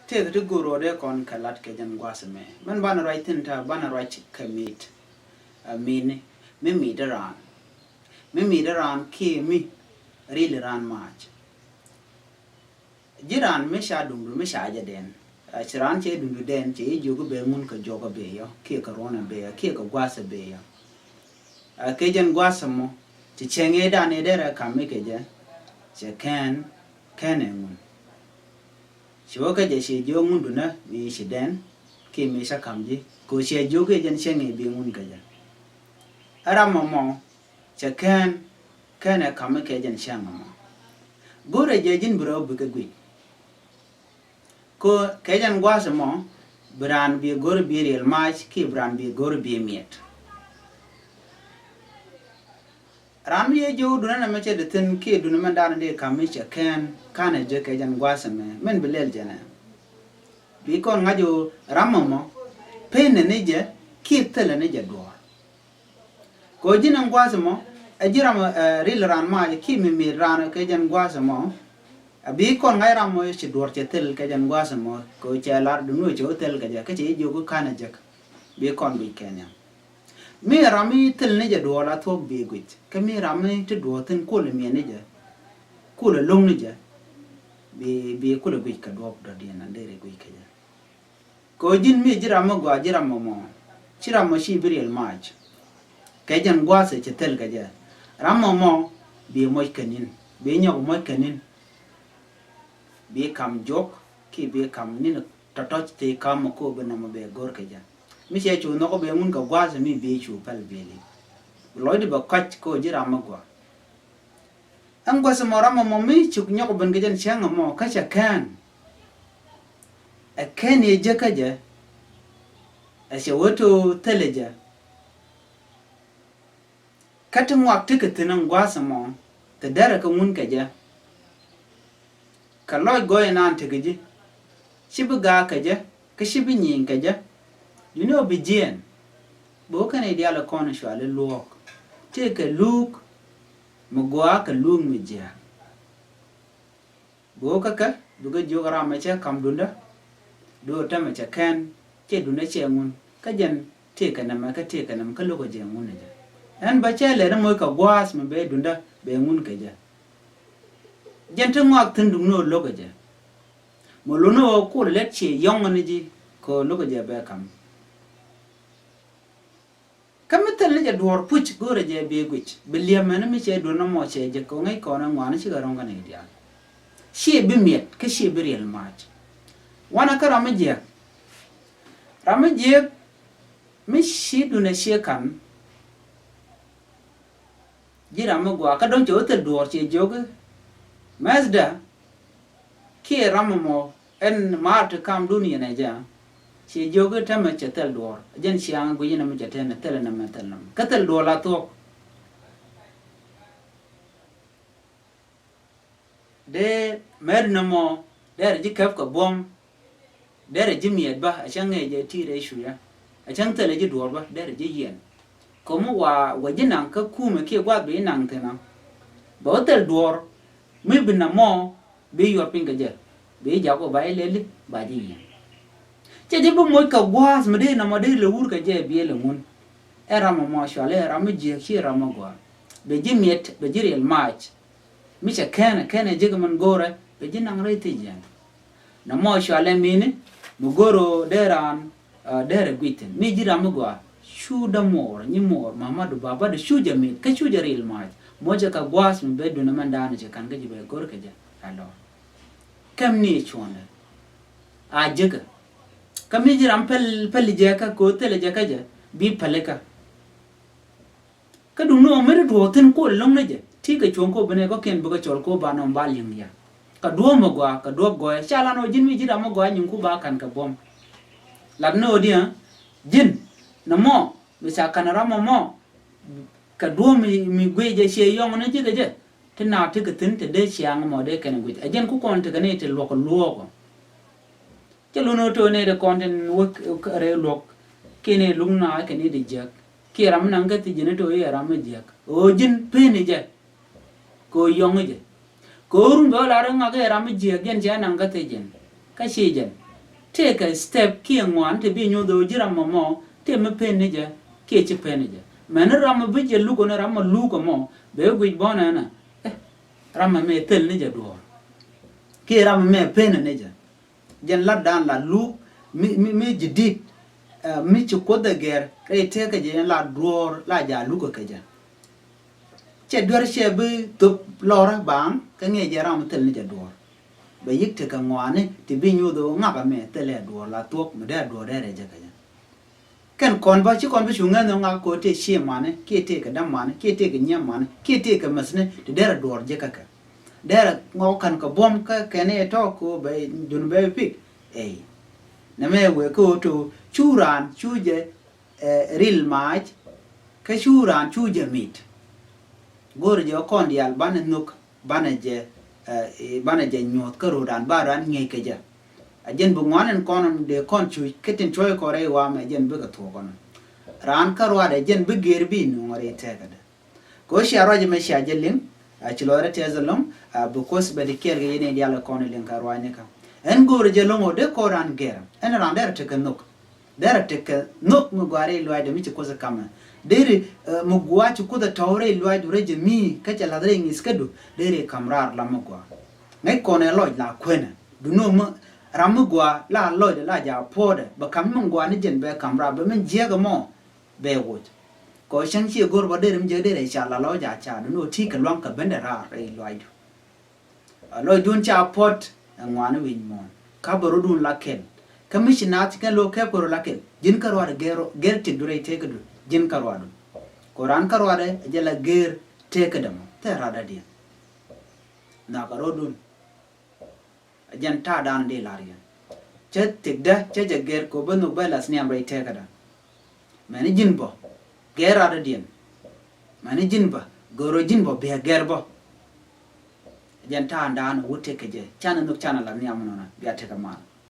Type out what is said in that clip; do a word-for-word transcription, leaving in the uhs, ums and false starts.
Tëëkɛ ti go̱o̱r ɣöö dee kɔn kɛ lat kɛ jɛn gua̱a̱th ɛmɛ. Min banɛ ruac thi̱n ta̱a̱ banɛ ruac kɛ mi̱i̱t. Ɛ mi̱i̱tni mi mi̱i̱t raan. Mi mi̱i̱t raan kiɛ mi ril raan mac. Ji̱ raan mi ca duŋdu mi ca jɛ dɛn. Ɛ, ci raan cɛ duŋdu dɛn cɛ ji̱ jiök i̱ bɛ ŋun kɛ juɔk ɛ bɛ yɔ kiɛ kɛ ruɔn ɛ bɛ yɔ kiɛ kɛ gua̱a̱th ɛ bɛ yɔ. Ɛ, kɛ jɛn gua̱a̱th ɛmɔ ci cɛ ŋi̱i̱cdan i̱ derɛ ka̱m mi kɛ jɛ cɛ kɛn kɛn ɛ ŋun. Ci wä kä jɛ ciɛ jiök ŋundunä mi ci dɛn kiɛ mi ca ka̱m ji̱ kɛ ɣöö ciɛ jiök i̱ jɛn cɛ ŋi̱i̱c bi ŋun kɛ jɛ. Ɛ ram ɛmɔ cɛ kɛn kɛn ɛ ka̱m mi kɛ jɛn cäŋ ɛmɔ. Go̱rɛ jɛ ji̱n bi rɛw bikɛ guic. Kɛ ɣöö kɛ jɛn gua̱a̱th ɛmɔ bi raan bi go̱r bi riɛl mac kiɛ bi raan bi go̱r bi miɛt. Ram mi yɛ jiök duundä nɛmɛ cɛ di thi̱n kiɛ duundä mɛn da̱a̱n dee ka̱m mi cɛ kɛn ka̱n ɛ jek kɛ jɛn gua̱a̱th ɛmɛ min bi lɛl jɛn ɛ. Bi kɔn ŋa̱c ɣöö ram ɛmɔ pen ɛ ni jɛ kiɛ thil ɛ ni jɛ duɔ̱ɔ̱r. Kɛ ɣöö ji̱n ɛn gua̱a̱th ɛmɔ ɛ ji̱ ram ɛ ril raan mac kiɛ mi mi̱i̱t raan kɛ jɛn gua̱a̱th ɛmɔ. Ɛ bi kɔn ŋa̱c ram mɔ ci duɔ̱ɔ̱r cɛ thil kɛ jɛn gua̱a̱th ɛmɔ kɛ ɣöö cɛ lar duundä cɛ wä thil kɛ jɛ kä cɛ jiök ka̱n ɛ jek. Bi kɔn guic kɛ nhiam. Mi ram mi thil ni jɛ duɔ̱ɔ̱r a thuɔ̱k bi guic kä mi ram mi ti duɔ̱ɔ̱r thi̱n kulɛ miɛn ni jɛ kulɛ lo̱ŋ ni jɛ. Bi bi kulɛ guic kɛ duɔ̱ɔ̱p dɔ̱diɛn an deri guic kɛ jɛ. Kɛ ɣöö ji̱n mi ji̱ ram mi gɔaa ji̱ ram mɔmɔ ci ram mɔ ci bi riɛl mac. Kɛ jɛn gua̱a̱th ɛ ci thil kɛ jɛ ram mɔmɔ bi moc kɛ ni̱n bi nyɔk moc kɛ ni̱n. Bi ka̱m juɔk kiɛ bi ka̱m ni̱n tɔ̱tɔ̱c thii ka̱m mɔ ko̱o̱p bi nɔmɔ bɛ go̱r kɛ jɛ. Mi cɛ cu nhɔk bɛ ŋun kɛ gua̱a̱th mi bi cu päl biɛli. Lɔcdi bɛ kɔc kɛ ɣöö ji̱ ram mi gɔaa. Ɛn gua̱a̱th ɛmɔ ram ɛmɔ mi cuk nyɔk ben kɛ jɛn cäŋ ɛmɔ kä cɛ kɛn. Ɛ kɛn yɛ jek kä jɛ. Ɛ cɛ wä to̱o̱ thilɛ jɛ. Kä ti ŋuak tekɛ thi̱n ɛn gua̱a̱th ɛmɔ te derɛ kɛ ŋun kɛ jɛ. Kɛ lɔc gɔɔy ɛnan tekɛ ji̱ ci bi gaak kɛ jɛ kä ci bi nyieny kɛ jɛ. Duundɛ ɔ bi jiɛɛn bi wä kɛn i̱ diaal ɛ kɔn cuali luɔ̱ɔ̱k. Tëëkɛ luuk mi gɔaa kɛ luuk mi jiääk. Bi wä kä kɛ bikɛ jiök ram ɛ cɛ ka̱m duundä. Duundä tämɛ cɛ kɛn cɛ duundä cɛ ŋun kä jɛn tëëkɛ nɛmɛ kä tëëkɛ nɛmɛ kä lo̱kɛ jɛ ŋun ɛ jɛ. Ɛn bä cɛ lɛt ni moc kɛ gua̱a̱th mi bɛ duundä bɛ ŋun kɛ jɛ. Jɛn ti ŋɔak thi̱n duundä ɣöö lo̱kɛ jɛ. Mɔ lo̱n ɣöö kul lɛt ciɛ yɔ̱ŋ ni ji̱ kɛ ɣöö lo̱kɛ jɛ bɛ ka̱m. Kä mi thil ni jɛ duɔ̱ɔ̱r puc go̱o̱rɛ jɛ bi guic bi liɛmɛ ni mi cɛ duɔ̱ɔ̱r nɔmɔ cɛ jɛ kɛ ŋäc kɔn ɛ ŋuani cikɛ rɔ̱ŋ kɛ ni diaal. Ciɛ bi miɛt kä ciɛ bi riɛl mac. Wanɛ kä ram mi jiɛk. Ram mi jiɛk mi ci duundɛ ciɛ ka̱n. Ji̱ ram mi gɔaa kä dɔ̱ŋ cɛ wä thil duɔ̱ɔ̱r cɛ jiök i̱ mɛthdä kiɛ ram ɛmɔ ɛn maar ti kamdun yɛn ɛ jɛ. Cɛ jiök i̱ tämɛ cɛ thil duɔ̱ɔ̱r jɛn ciaŋ guic inɛ mi cɛ tɛn ɛ thil ɛnɛ mɛ thil nɛmɛ kä thil duɔ̱ɔ̱r la thuɔ̱k. Dee mɛt nɔmɔ derɛ ji̱ käp kɛ buɔ̱m. Derɛ ji̱ miɛt bä a cäŋ ŋɛɛ jɛ ti̱i̱t ɛ cuya. A cäŋ thilɛ ji̱ duɔ̱ɔ̱r bä derɛ ji̱ yiɛn. Ko̱mi wa wä ji̱ naŋ kä kumɛ kiɛ gua̱th bi ji̱ naŋ thi̱n ɔ. Bɛ wä thil duɔ̱ɔ̱r mi bi na mɔ bi yuɔr piny kɛ jɛ. Bi ji̱ jak wä ba ji̱ lɛli ba ji̱ yiɛn. Cɛ ji̱ bi moc kɛ gua̱a̱th mi dee nɔmɔ dee lɛ wur kɛ jɛ biɛl ɛ ŋun. Ɛ ram ɛmɔ cual ɛ ram mi jiääk ci ram mi gɔaa. Bɛ ji̱ miɛt bɛ ji̱ riɛl mac. Mi cɛ kɛnɛ kɛnɛ jek min go̱o̱rɛ bɛ ji̱ naŋ rɛy thiec yɛn. Nɔmɔ cualɛ mini mi go̱o̱r ɣöö dee raan, ah, derɛ guic thi̱n mi ji̱ ram mi gɔaa. Cu dämuɔɔr nyimuɔɔr mamadu babadu cu jɛ mit kä cu jɛ ril mac. Mocɛ kɛ gua̱a̱th mi bɛ duundɛ mɛn daanɔ cɛ ka̱n kä ji̱ bɛ go̱o̱r kɛ jɛ a lɔr. Kɛm ni cuɔ̱ndɛ a jekä. Kä mi ji̱ ram päl päl jɛ kä ko̱ thilɛ jɛ kä jɛ bi pälikä. Kä duŋni ɣöö mi ti duɔ̱ɔ̱k thi̱n kol lo̱ŋ ni jɛ ti kɛ cuɔ̱ŋ kɔ bi nɛ kɔ̱kiɛn bikɛ cɔl kɔ ba nɔm ba li̱ŋ ya. Kɛ duɔ̱ɔ̱k mi gɔaa kɛ duɔ̱ɔ̱k gɔɔyɛ ca lan ɣöö ji̱n mi ji̱ ram mi gɔaa nyiŋku ba ka̱n kɛ buɔ̱m. Lat ni ɣöö diɛ ji̱n nɔmɔ mi ca ka̱n ram mɔmɔ. Kɛ duɔ̱ɔ̱k mi mi guic jɛ ciɛ yɔŋ ni ji̱ kɛ jɛ. Ti naak ti kɛ thi̱n ti dee ciaŋ mɔ dee kɛn guic ɛ jɛn ku kɔn ti kɛ ni ti luɔk luɔɔk ɔ. Cɛ lun ɣöö to̱ nɛy ti kɔn tin wä rɛy luɔ̱k kiɛ nɛy luŋ naath kɛ ni di jiäk kiɛ ram mi naŋ kä thiec jɛn i̱ to̱ i̱ ɛ ram mi jiäk ɣöö ji̱n peni jɛ. Kɛ ɣöö yɔŋi jɛ kɛ ɣöö run bɛ wä lar i̱ ŋak i̱ ɛ ram mi jiäk jɛn cɛ naŋ kä thiec jɛn kä ci jɛn. Tëëkɛ step kiɛ ŋuan ti bi nyuth ɣöö ji̱ ram mɔ mɔ tëë mi pen ni jɛ kiɛ ci pen ni jɛ. Mɛni ram mi bi jɛ luk ɣöö ni ram mɔ luk ɛmɔ bɛ guic bɔnɛ ɛnɛ. Eh, ram mɛ mɛ thil ni jɛ duɔ̱ɔ̱r kiɛ ram mɛ mɛ pen ni jɛ. Jɛn latdan la luk mi, mi, mi ji̱ di̱t, eh, mi ci Kuoth ɛ gɛr rɛy tëëkä jɛ, jɛn la duɔ̱ɔ̱r la ja luk kɛ jɛ. Cɛ duer cɛ bi thop lɔrä baaŋ kä ŋiɛ jɛ ram thil ni jɛ duɔ̱ɔ̱r. Bɛ yi̱k tekɛ ŋɔaani ti bi nyuuth ɣöö ŋak ɛmɛ thilɛ duɔ̱ɔ̱r la thuɔ̱k mi dee duɔ̱ɔ̱r dee rɛy jɛ kɛ jɛ. Kɛn kɔn bä ci kɔn bi cu ŋäth ni ŋak ko̱ tëë cië mani kiɛ tëë kɛ däm mani kiɛ tëë kɛ nyiam mani kiɛ tëë kɛ mäthni ti derɛ duɔ̱ɔ̱r ji̱ kä kɛ. Derɛ ŋɔk kän kɛ buɔ̱m kä kɛn i̱ tɔ̱ ko̱ bɛ dun bɛ pik. Ey. Nɛmɛ wëë kä ɣöö to cu raan cu jɛ, eh, ril maac kä cu raan cu jɛ mit. Go̱o̱rɛ jɛ kɔn diaal banɛ nhök banɛ jɛ, eh, banɛ jɛ nyuɔ̱th kä ro̱o̱dan ba raan ŋi̱eec kɛ jɛ. A jɛn bi ŋuan in kɔn in dee kɔn cuc kä tin cuɔ̱c kɔn rɛy wa̱a̱ mɛ jɛn bikɛ thuɔ̱k kɔn. Raan kä ruaadɛ jɛn bi gër bi nuŋ rɛy tɛɛkädɛ. Kɛ ɣöö cia ruac ɛmɛ cia jɛ liŋ, a ci lɔcdä tɛth ɛlɔ̱ŋ, a bi Kuoth bɛ ti kiɛɛr kɛ yɛn in diaal kɛ kɔn in liŋ kä ruaacni kä. Ɛn go̱o̱rɛ jɛ lo̱ŋ ɣöö dee kɔn raan gɛr ɛn raan derɛ tekɛ nhök. Derɛ tekɛ nhök mi gɔaa rɛy luaacdɛ mi ci Kuoth ka̱mɛ. Deri, eh, mi gɔaa ci Kuoth ɛ tɔ̱w rɛy luaacdu rɛy jɛ mi kä cɛ la̱th rɛy ŋi̱i̱c kädu deri ka̱m raar la mi gɔaa. Ŋäc kɔn ɛ lɔc la kuenɛ. Duno mi ram mi gɔaa la lɔcdɛ la ja puɔ̱ɔ̱dɛ bɛ ka̱m mi gɔaa ni jɛn bɛ ka̱m raar bɛ min jiäk ɛmɔ bɛ woc. Kɔ cäŋ ciɛ go̱r bä deri mi jiäk deri ca la lɔc a ca duno ti kɛ luaŋ kɛ bendɛ raar rɛy luaacdu. A lɔcdun ca puɔ̱t ɛ ŋuani wi̱ny muɔ̱ɔ̱n. Ka bɛ rɔ̱dun la kɛl. Kä mi ci naath ci kɛn lo̱k kɛp kɛ rɔ la kɛl. Ji̱n kä ruaadɛ gɛr, gɛr tëkdu rɛy tëkädu. Ji̱n kä ruaadun. Kɔ raan kä ruaadɛ ɛ jɛ la gɛr tëkädɛ mɔ. Thɛ raadädiɛn. Nhɔakä rɔ̱dun. Ɛ jɛn ta̱a̱dan di lar yɛn. Cä tëkdä, cä jɛ gɛr kɔ bä nhök bä lath nhiam rɛy tëkädä. Mɛni ji̱n bä gɛr raadädiɛn. Mɛni ji̱n bä gör ɣöö ji̱n bä bia gɛr bä. Jɛn ta̱a̱ŋdan wut tëk kɛ jɛ canɛ nhök canɛ la nhiam nɔnɔ bia tëk kɛ mal.